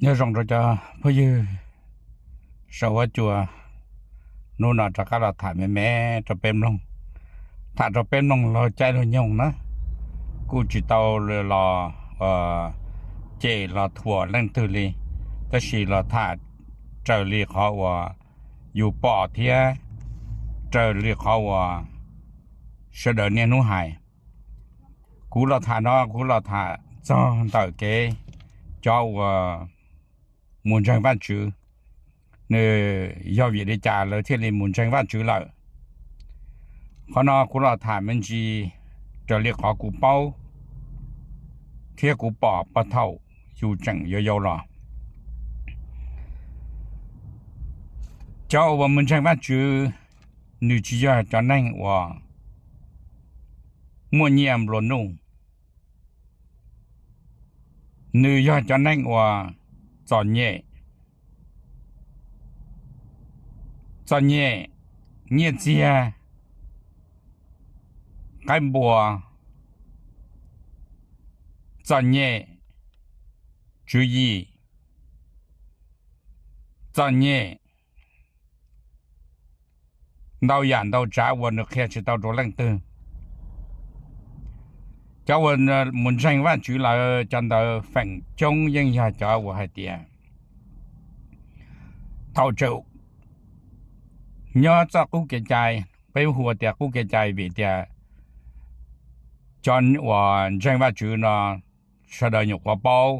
Nyob zoo rau cov phooj ywg saum huab cua, hnub no rov qab los tham me me rau peb mloog, tham rau peb mloog luag caij luag nyoog na. Kuj tsis tau los cem los thuam leej twg li, tab sis los tham raws li qhov uas yus pom thiab raws li qhov uas sawv daws niaj hnub hais. Kuv los tham no kuv los tham txog ntawm kev cov uas mus ntseeg Vajtswv, nws yog vim li cas lawv thiaj li mus ntseeg Vajtswv lawm. Qhov no kuv los tham me ntsis raws li qhov kuv paub thiab kuv pom puag thaum yus tseem yau yau los. Cov uas mus ntseeg Vajtswv, nws tsis yog cov neeg uas muaj nyiaj nplua nuj, nws yog cov neeg uas txom nyem, txom nyem nyiaj txiag, qaib npua, txom nyem tswv yim, txom nyem ntau yam ntau tsav uas nws qhia tsis tau rau leej twg. Cov uas mus ntseeg Vajtswv lawm, cov ntawd feem coob yeej yog cov uas hais tias thaum tseem nyob txoj qub kev cai, peb hu tias qub kev cai vim tias cov uas ntseeg Vajtswv no sawv daws nyuam qhuav paub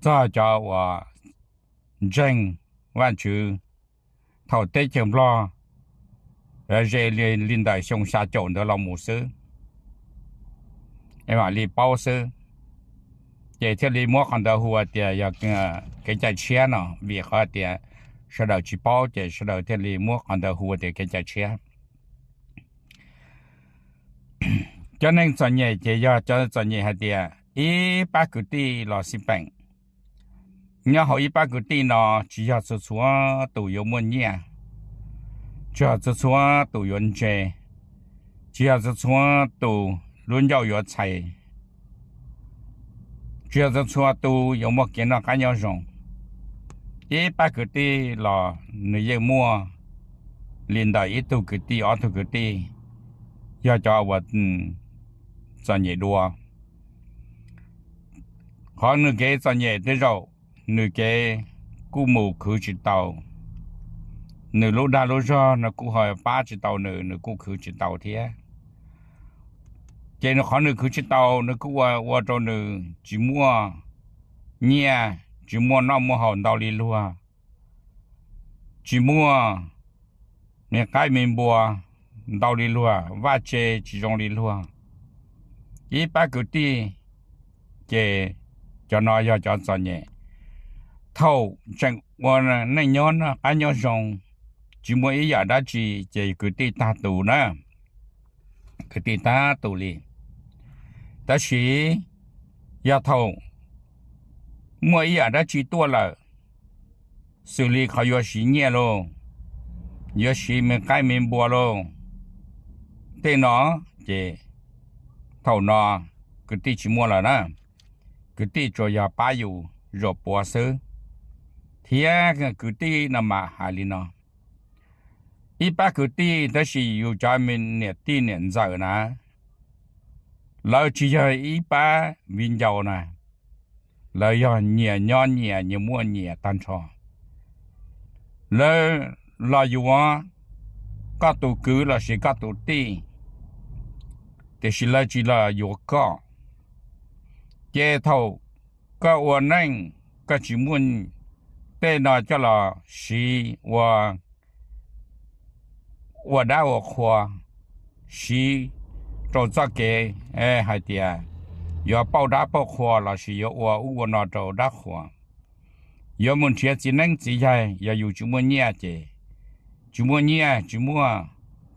txog cov uas ntseeg Vajtswv thaum teb chaws Nplog ze li ntawm xyoo xya caum ntawd los mus xwb, es mam li paub xwb. Ces thiaj li muab qhov ntawd hu tias yog kev cai tshiab no, vim qhov tias sawv daws tsis paub ces sawv daws thiaj li muab qhov ntawd hu tias kev cai tshiab. Cov neeg txom nyem ces yog cov txom nyem hais tias ib pab kwv tij los xij peem. Nyob hauv ib pab kwv tij no tsis yog txhua txhua tus yuav muaj nyiaj, tsis yog txhua txhua tus yuav ntse, tsis yog txhua txhua tus lub ncauj yuav txhais, tsis yog txhua txhua tus yuav muaj kev noj qab nyob zoo. Ib pab kwv tij los nws yeej muaj li ntawm ib tug kwv tij ob tug kwv tij yog cov uas txom nyem dua. Qhov nws kev txom nyem tej zaum nws kev kuj mus khwv tsis tau, nws lub dag lub zog no kuj ho pab tsis tau nws, nws kuj khwv tsis tau thiab. Ces nws qhov nws khwv tsis tau nws kuj ua ua rau nws tsis muaj nyiaj, tsis muaj noj muaj haus ntau li luag, tsis muaj me qaib me npua ntau li luag, vaj tse tsis zoo li luag. Ib pab kwv tij ces cov no yog cov txom nyem. Thaum tseem ua neej nyob noj qab nyob zoo, tsis muaj ib yam dab tsi ces kwv tij tag tus na, kwv tij tag tus li. Tab sis yog thaum muaj ib yam dab tsi tuaj lawm, xws li qhov yuav siv nyiaj lauj, yuav siv me qaib me npua lauj, tej no ces thaum no kwv tij tsis muaj lawm na. Kwv tij tsuas yog pab yus zuam puav xwb. Thiab kwv tij no mas hais li no, ib pab kwv tij tab sis yus cov me niam tij niam ntxawm na, lawv tsis yog ib pab viv ncaus na, lawv yog nyias nyob nyias, nyias muaj nyias tag nrho. Lawv los yuav koj tus kwv lossis koj tus tij, tiam sis lawv tsis los yuav koj. Ces thaum koj ua neej, koj tsis muaj tej no coj los siv ua, ua dab ua qhua, siv rau txoj kev hais tias yuav pauj dab pauj qhua lossis yuav ua ub ua no rau dab qhua, yuav mus nrhiav txiv neeb txiv yaig, yog yus tsis muaj nyiaj ces, tsis muaj nyiaj, tsis muaj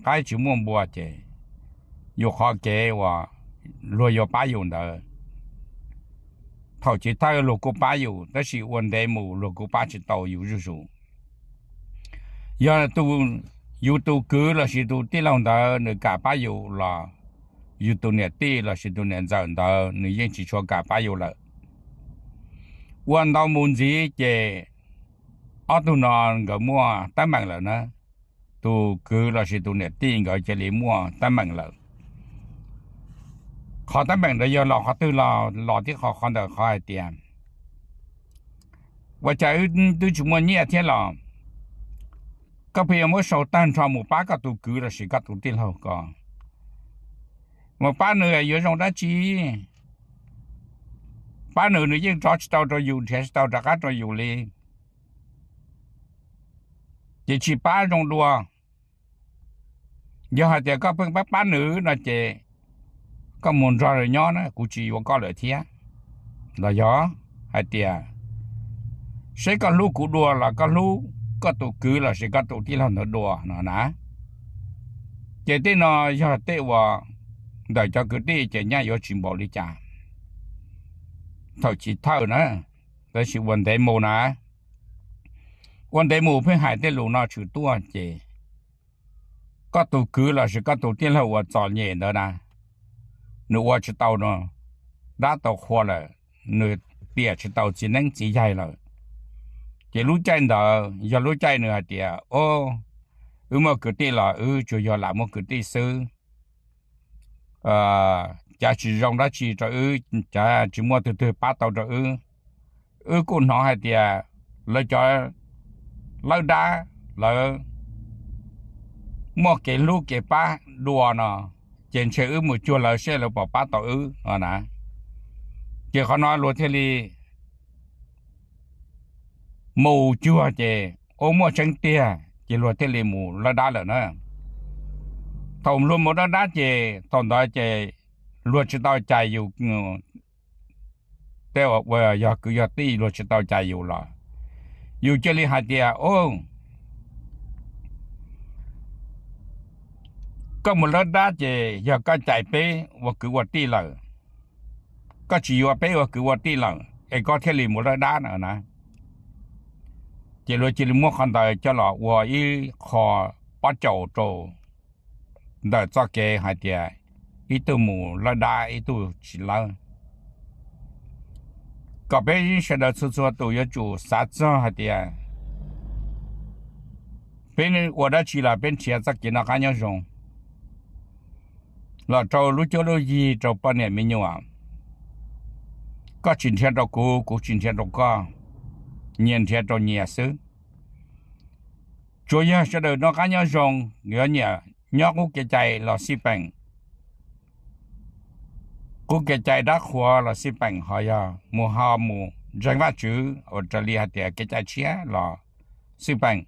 qaib tsis muaj npua ces, yus qhov kev uas luag yuav pab yus ntawd, thaum chiv thawj luag kuj pab yus, tab sis ua ntev mus luag kuj pab tsis tau yus zuj zus. Yog yus tus kwv lossis tus tij laug ntawd nws kam pab yus los, yus tus niam tij lossis tus niam ntxawm ntawd nws yeej tsis tshua kam pab yus lawm. Ua ntau mus ntxiv ces ob tug no nkawd muaj teeb meem lawm na, tus kwv lossis tus niam tij nkawd cia li muaj teeb meem lawm. Qhov teeb meem ntawd yog los qhov twg los? Los tib qho, qhov ntawm qhov hais tias, ua cas wb twb tsis muaj nyiaj thiab los koj pheej yuav muab sau tag nrho mus pab koj tus kwv lossis koj tus tij laug ko? Mus pab nws yuav zoo dab tsi? Pab nws, nws yeej rov tsis tau rau yus, nrhiav tsis tau rov qab rau yus li. Ces tsis pab zoo dua. Yog hais tias koj pheej pab pab nws no ces koj mus nrog nws nyob na, kuv tsis yuav koj lawm thiab. Los yog hais tias seb koj hlub kuv dua los koj hlub koj tus kwv lossis koj tus tij laug ntawd dua no na. Ces tej no yog tej uas ntawm cov kwv tij ces nyaj yuav tsis npaum li cas thaum chiv thawj na, tab sis ua ntev mus na, ua ntev mus pheej hais tej lus no tshwm tuaj ces koj tus kwv lossis koj tus tij laug uas txom nyem ntawd na, nws ua tsis tau dab tau qhua lawm, nws tiam tsis tau txiv neeb txiv yaig lawm. Ces lub caij ntawd yog lub caij nws hais tias, o, wb muaj kwv tij los wb tsuas yog lam muaj kwv tij xwb. Cav tsis zoo dab tsi rau wb, cav tsis muaj tus twg pab tau rau wb. Wb kuj hnov hais tias lawv cov lawb dab lawv muaj kev hlub kev pab dua no, ces ntshe wb mus cuag lawv seb lawv puas pab tau wb no na. Ces qhov no luag thiaj li mus cuag ces ua muaj tseeb tiag, ces luag thiaj li mus lawb dab lawm na. Thaum luag mus lawb dab ces thaum ntawd ces luag tsis tau cais yus tej uas yog kwv yog tij, luag tsis tau cais yus los yus cia li hais tias, o, koj mus lawb dab ces yog koj cais peb ua kwv ua tij lawm, koj tsis yuav peb ua kwv ua tij lawm es koj thiaj li mus lawb dab no na. Ces luag cia li muab qhov ntawd coj los ua ib qho pob caus rau ntawm txoj kev hais tias ib tug mus lawb dab ib tug tsis lawb, kom peb sawv daws txhua txhua tus yuav tsum xav txog hais tias peb ua dab tsi los peb nrhiav txoj kev noj qab nyob zoo los rau lub cuab lub yig, rau poj niam me nyuam. Koj tsis nrhiav rau kuv, kuv tsis nrhiav rau koj, nyias nrhiav rau nyias xwb. Tsuas yog sawv daws noj qab nyob zoo, yuav nyiam nyob qub kev cai los xij peem, qub kev cai dab qhuas los xij peem, ho yog mus ho mus ntseeg Vajtswv ua raws li hais tias kev cai tshiab los xij peem.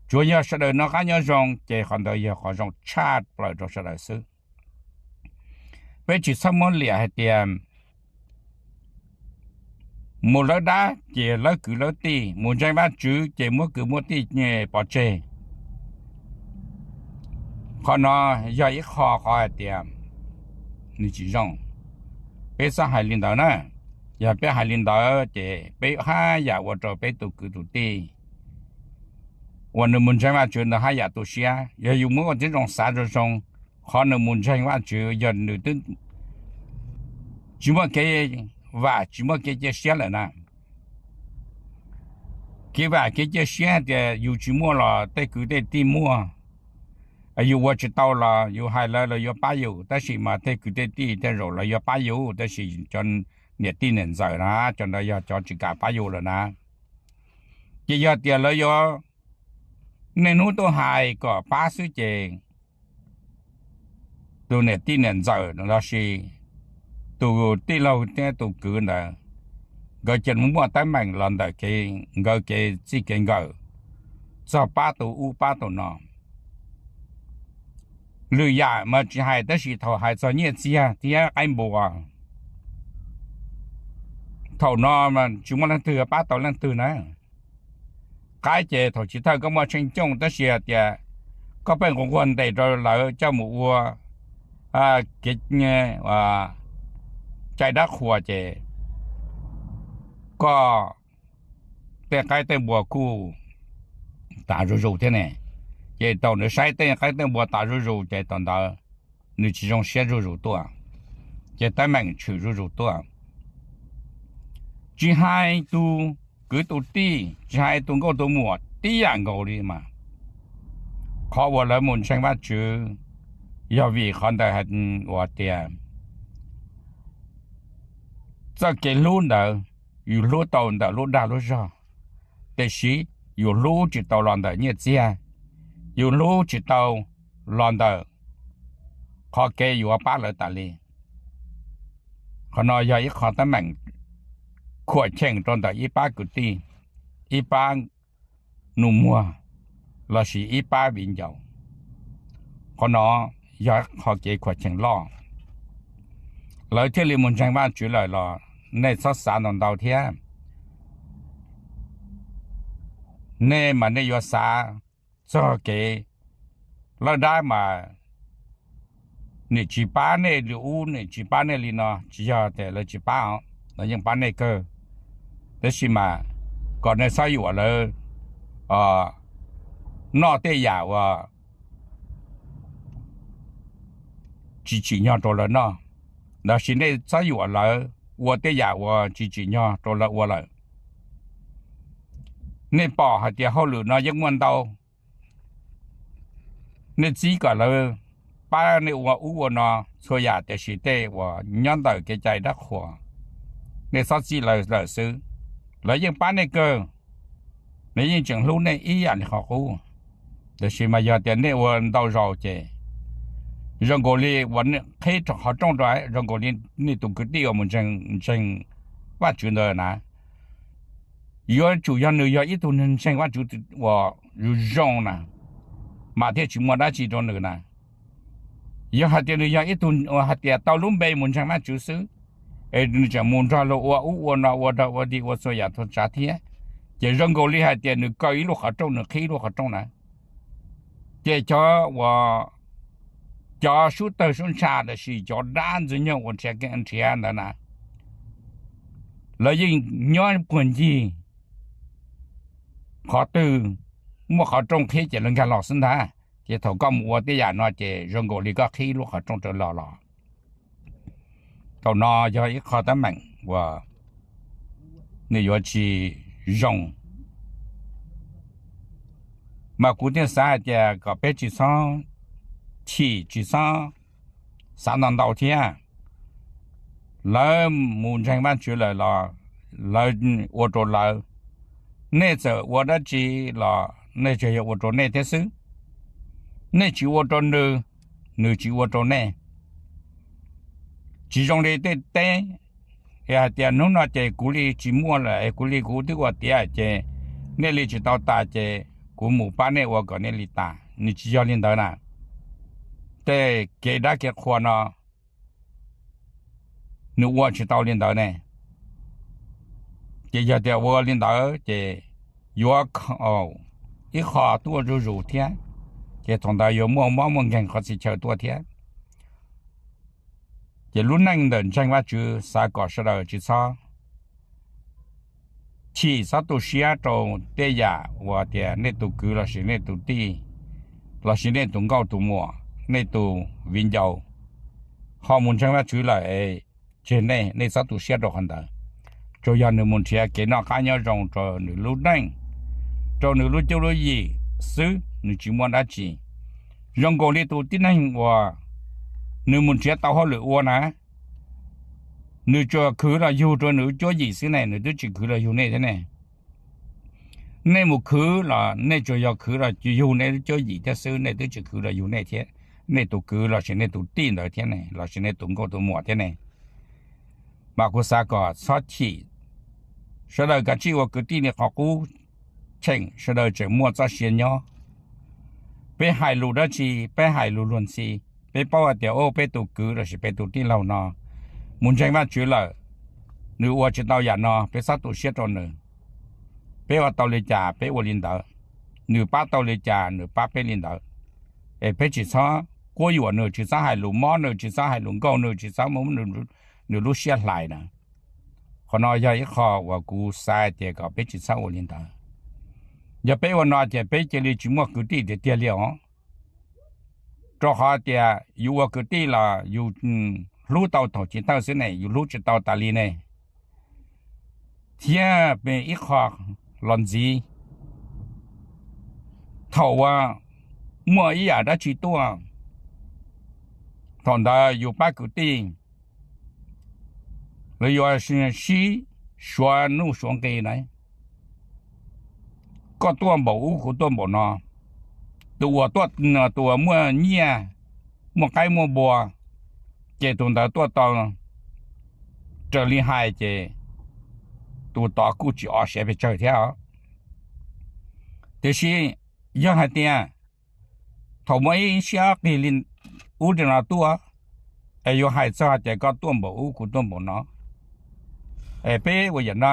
Tsuas yog sawv daws noj qab nyob zoo ces qhov ntawd yog qhov zoo tshaj plaws rau sawv daws xwb. Peb tsis txhob muab liam hais tias mus lawb dab ces lawb kwv lawb tij, mus ntseeg Vajtswv ces muab kwv muab tij pov tseg. Qhov no yog ib qho qhov hais tias nws tsis zoo. Peb txhob hais li ntawd na. Yog peb hais li ntawd ces peb haj yam ua rau peb tus kwv tus tij uas nws mus ntseeg Vajtswv ntawd haj yam tu siab. Yog yus muab ua tib zoo xav zoo zoo, qhov nws mus ntseeg Vajtswv yog nws twb tsis muaj kev vam tsis muaj kev cia siab lawm na. Kev vam kev cia siab tias yus tsis muaj los tej kwv tej tij muaj. Yus ua tsis tau los yus hais lawv, lawv yuav pab yus, tab sis mas tej kwv tej tij tej zaum lawv yuav pab yus, tab sis cov niam tij niam ntxawm na, cov ntawd yog cov tsis kam pab yus lawm na. Ces yog tias lawv yuav niaj hnub tuaj hais kom pab xwb ces tus niam tij niam ntxawm lossis tus tij laug thiab tus kwv ntawd, nkawd cia li muaj teeb meem los ntawm kev, nkawd kev txij kev nkawm, txog pab tus ub pab tus no. Lwm yam mas tsis hais, tab sis thaum hais txog nyiaj txiag thiab qaib npua, thaum no mas tsis muaj leej twg pab tau leej twg na. Qaib ces thaum chiv thawj koj muaj tsheej cooj, tab sis hais tias koj pheej nquag nquag ntes rau lawv coj mus ua kev cai dab qhuas ces koj tej qaib tej npua kuj tas zuj zus thiab ne. Ces thaum nws saib tej qaib tej npua tas zuj zus ces thaum ntawd nws tsis zoo siab zuj zus tuaj, ces teeb meem tshwm zuj zus tuaj. Tsis hais tus kwv tus tij, tsis hais tus nkauj tus muam, tib yam nkaus li mas qhov uas lawv mus ntseeg Vajtswv yog vim qhov ntawd uas tias txoj kev hlub ntawd yus hlub tau ntawm lub dag lub zog, tiam sis yus hlub tsis tau los ntawm nyiaj txiag, yus hlub tsis tau los ntawm qhov kev yuav pab lawv tas li. Qhov no yog ib qho teeb meem khuam cheem rau ntawm ib pab kwv tij, ib pab nus muag lossis ib pab viv ncaus. Qhov no yog qhov kev khuam cheem loj. Lawv thiaj li mus ntseeg Vajtswv lawm los nej txhob xav ntau ntau thiab. Nej mas nej yuav xav txog kev lawj dab mas nim tsis pab nej li ub, nim tsis pab nej li no, tsis yog tias lawv tsis pab os, lawv yeej pab nej kawg. Tab sis mas kom nej txhob yuam lawv noj tej yam uas tsis tsim nyog rau lawv noj, lossis nej txhob yuam lawv ua tej yam uas tsis tsim nyog rau lawv ua lawm. Nej pom hais tias hauj lwm no yeej muaj ntau, nej txib kom lawv pab nej ua ub ua no txhua yam, tiam sis tej uas nyob ntawm kev cai dab qhuas, nej txhob txib lawv lawm xwb. Lawv yeej pab nej kawg, lawv yeej tseem hlub nej ib yam li qhov qub. Tiam sis mas yog tias nej ua ntau zaus ces zoo nkaus li uas qhib qhov rooj rau, zoo nkaus li nej tus kwv tij uas mus ntseeg Vajtswv ntawd na, yuav tsum yog nws yog ib tug ntseeg Vajtswv uas zoo zoo na, mas thiaj tsis muaj dab tsi rau nws na. Yog hais tias nws yog ib tug uas hais tias tau lub npe mus ntseeg Vajtswv xwb, es nws tseem mus nrog luag ua ub ua no, ua dog ua dig, ua txhua yam txhua tsav thiab, ces zoo nkaus li hais tias nws kaw ib lub qhov rooj, nws qhib ib lub qhov rooj na. Ces cov uas, cov sub tawg sub ntsha lossis cov dab ntxwg nyoog uas nrhiav kev nrhiav ntawd na, lawv yeej nyob puag ncig qhov twg muaj qhov rooj qhib ces lawv nkag los xwb ntag. Ces thaum koj mus ua tej yam no ces zoo nkaus li koj qhib lub qhov rooj rau los los. Thaum no yog ib qho teeb meem uas nws yuav tsis zoo. Mas kuv thiaj xav hais tias kom peb tsis txhob chim, tsis txhob xav ntau ntau thiab. Lawv mus ntseeg Vajtswv lawm los lawv ua rau lawv, nej txawm ua dab tsi los nej tsuas yog ua rau nej thiab xwb. Nej tsis ua rau nws, nws tsis ua rau nej. Tsis zoo li tej teb es hais tias hnub no ces kuv li tsis muaj lawm es kuv li kuv twb ua tiav ces nej li tsis tau tas ces kuv mus pab nej ua kom nej li tas. Nws tsis yog li ntawd na. Tej kev dab kev qhua no nws ua tsis tau li ntawd ne. Ces yog tias ua li ntawd ces yuav khaum ib qho tuaj zuj zus thiab, ces thaum ntawd yuav muaj mob muaj nkeeg qhov txhia chaw tuaj thiab. Ces lub neej ntawm ntseeg Vajtswv xav kom sawv daws tsis txhob chim, txhob tu siab rau tej yam uas tias nej tus kwv lossis nej tus tij lossis nej tus nkauj tus muam, nej tus viv ncaus ho mus ntseeg Vajtswv lawm es tseg nej, nej txhob tu siab rau qhov ntawd. Tsuas yog nws mus nrhiav kev noj qab nyob zoo rau nws lub neej, rau nws lub cuab lub yig xwb, nws tsis muaj dab tsi. Zoo nkaus li tus tib neeg uas nws mus nrhiav tau hauj lwm ua na, nws tsuas khwv los yug rau nws lub cuab yig xwb ne, nws twb tsis khwv los yug nej thiab ne. Nej mus khwv los nej tsuas yog khwv los yug nej lub cuab yig thiab xwb, nej twb tsis khwv los yug nej thiab, nej tus kwv lossis nej tus tij ntawd thiab ne, lossis nej tus nkauj tus muam thiab ne. Mas kuv xav kom txhob chim, sawv daws kav tsij ua kwv tij li qhov qub, cheem sawv daws tseem muaj txoj sia nyob. Peb hais lus dab tsi, peb hais lus luag ntxhi, peb paub hais tias, o, peb tus kwv lossis peb tus tij laug no mus ntseeg Vajtswv lawm, nws ua tsis tau yam no, peb txhob tu siab rau nws. Peb ua tau li cas peb ua li ntawd, nws pab tau li cas nws pab peb li ntawd. Es peb tsis txhob quab yuam nws, tsis txhob hais lus mob nws, tsis txhob hais lus nkaug nws, tsis txhob muab nws lub siab hlais na. Qhov no yog ib qho uas kuv xav tias kom peb tsis txhob ua li ntawd. Yog peb ua no ces peb cia li tsis muaj kwv tij tiag tiag li os. Rau qhov tias yus ua kwv tij los yus hlub tau thaum chiv thawj xwb ne, yus hlub tsis tau tas li ne. thiab ib qho los ntxiv, thaum uas muaj ib yam dab tsi tuaj, thaum ntawd yus pab kwv tij, lawv yuav sib suav nuj suav nqi na. Koj tuaj npaum ub kuv tuaj npaum no, tus uas tuaj, tus uas muaj nyiaj, muaj qaib muaj npua, ces tus ntawd tuaj tau raws li hais ces tus tod kuj tsis o siav pes tsawg thiab os. Tiam sis yog hais tias thaum muaj ib siab ob qig li ub li no tuaj, es yuav hais txog hais tias koj tuaj npaum ub kuv tuaj npaum no, es peb ua yam no,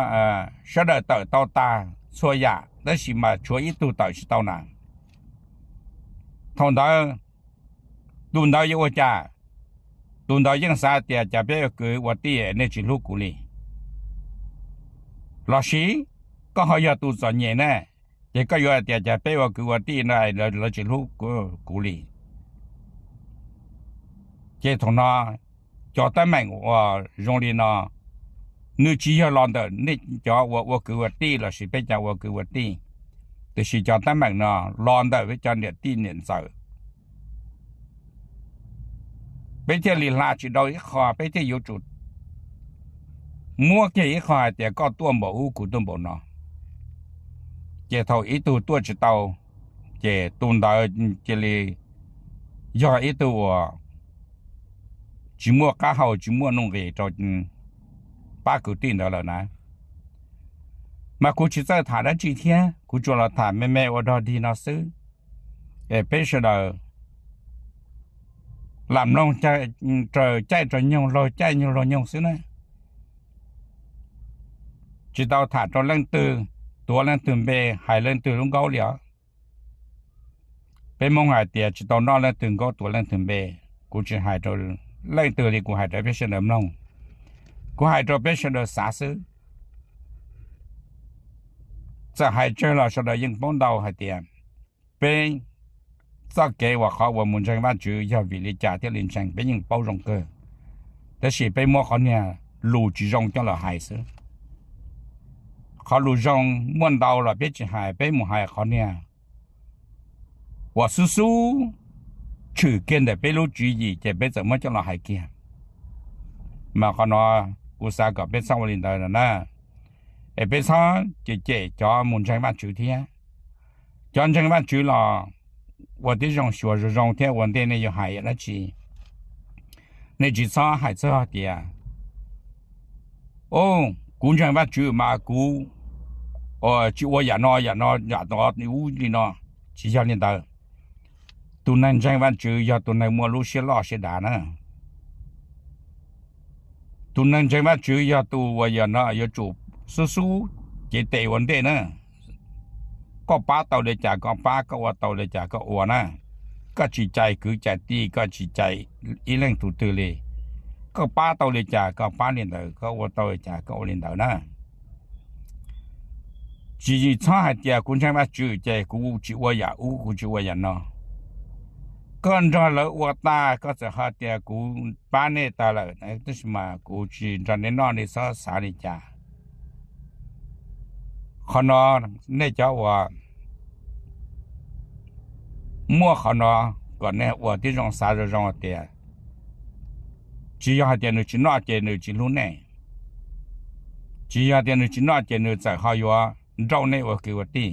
sawv daws tawm tau tas txhua yam tab sis mas tshuav ib tug tawm tsis tau na. Thaum ntawd tus ntawd yuav ua cas? Tus ntawd yeej xav tias cas peb ua kwv ua tij nej tsis hlub kuv li. Los sis koj ho yog tus txom nyem na, ces koj yuav hais tias cas peb ua kwv ua tij no lawv tsis hlub kuv li. Ces thaum no cov teeb meem uas zoo li no, nws tsis yog los ntawm nej cov uas ua kwv ua tij los sis peb cov ua kwv ua tij, tiam sis cov teeb meem no los ntawm peb cov niam tij niam ntxawm. Peb thiaj li hla tsis dhau ib qho, peb thiaj yuav tsum muab kiag ib qho hais tias koj tuaj npaum ub kuv tuaj npaum no. Ces thaum ib tug tuaj tsis tau, ces tus ntawd cia li yog ib tug uas tsis muaj qab hau tsis muaj nuj nqis rau pab kwv tij ntawd lawm na. Mas kuv tsis txawj tham dab tsi thiab, kuv tsuas los tham me me ua dog dig no xwb, es peb sawv daws lam mloog raws caij raws nyoog, laug caij nyoog laug nyoog xwb na. Tsis tau tham rau leej twg, tuav leej twg npe, hais leej twg lub nkaub li os. Peb Hmoob hais tias tsis tau noj leej twg nkaub tuav leej twg npe. Kuv tsis hais rau leej twg li, kuv hais rau peb sawv daws mloog, kuv hais rau peb sawv daws xav xwb. Txawm hais tsawg los sawv daws yeej paub ntau hais tias peb txoj kev uas qhov uas mus ntseeg Vajtswv yog vim li cas thiaj li ntseeg peb yeej paub zoo kawg, tab sis peb muab qhov niag lus tsis zoo coj los hais xwb. Qhov lus zoo muaj ntau los peb tsis hais, peb mus hais qhov niag uas xub xub tshwm kiag ntawm peb lub tswv yim ces peb txawm muab coj los hais kiag. Mas qhov no kuv xav kom peb txhob ua li ntawd no na, es peb txhob cem cem cov mus ntseeg Vajtswv thiab. Cov ntseeg Vajtswv los ua tib zoo xyuas zoo zoo thiab ua ntej nej yuav hais dab tsi, nej tsis txhob hais txog tias, o, kuv ntseeg Vajtswv mas kuv tsis ua yam no yam no yam no ub li no. Tsis yog li ntawd. Tus neeg ntseeg Vajtswv yog tus neeg muaj lub siab loj siab dav na. Tus neeg ntseeg Vajtswv yog tus uas yog no yuav tsum xub xub cev tes ua ntej na. Koj pab tau li cas koj pab, koj ua tau li cas koj ua na. Koj tsis cais kwv cais tij, koj tsis cais ib leej tus twg li. Koj pab tau li cas koj pab li ntawd, koj ua tau li cas koj ua li ntawd na. Tsis txhob hais tias kuv ntseeg Vajtswv ces kuv tsis ua yam ub kuv tsis ua yam no. Koj nrog lawv ua tag koj txawm hais tias kuv pab nej tag lawm tab sis mas kuv tsis nrog nej noj, nej txhob xav li cas. Qhov no nej cov uas muaj qhov no kom nej ua tib zoo xav zoo zoo hais tias tsis yog hais tias nws tsis noj ces nws tsis hlub nej. Tsis yog tias nws tsis noj ces nws txawm ho yuav nrauj nej ua kwv ua tij.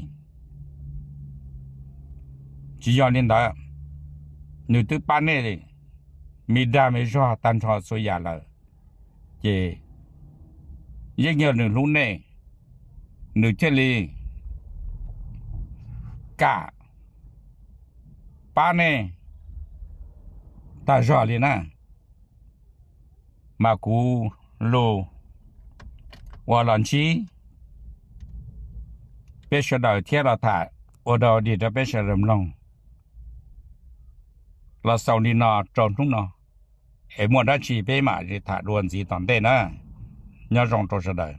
Tsis yog li ntawd, nws twb pab nej me dag me zog tag nrho txhua yam lawm, ces yeej yog nws hlub nej, nws thiaj li kam pab nej tag zog li na. Mas kuv lus uas los ntsib peb sawv daws thiab los tham ua dog dig rau peb sawv daws mloog los xaus li no rau hnub no, es muaj dab tsi peb mam li tham dua ntxiv tom ntej na. Nyob zoo rau sawv daws.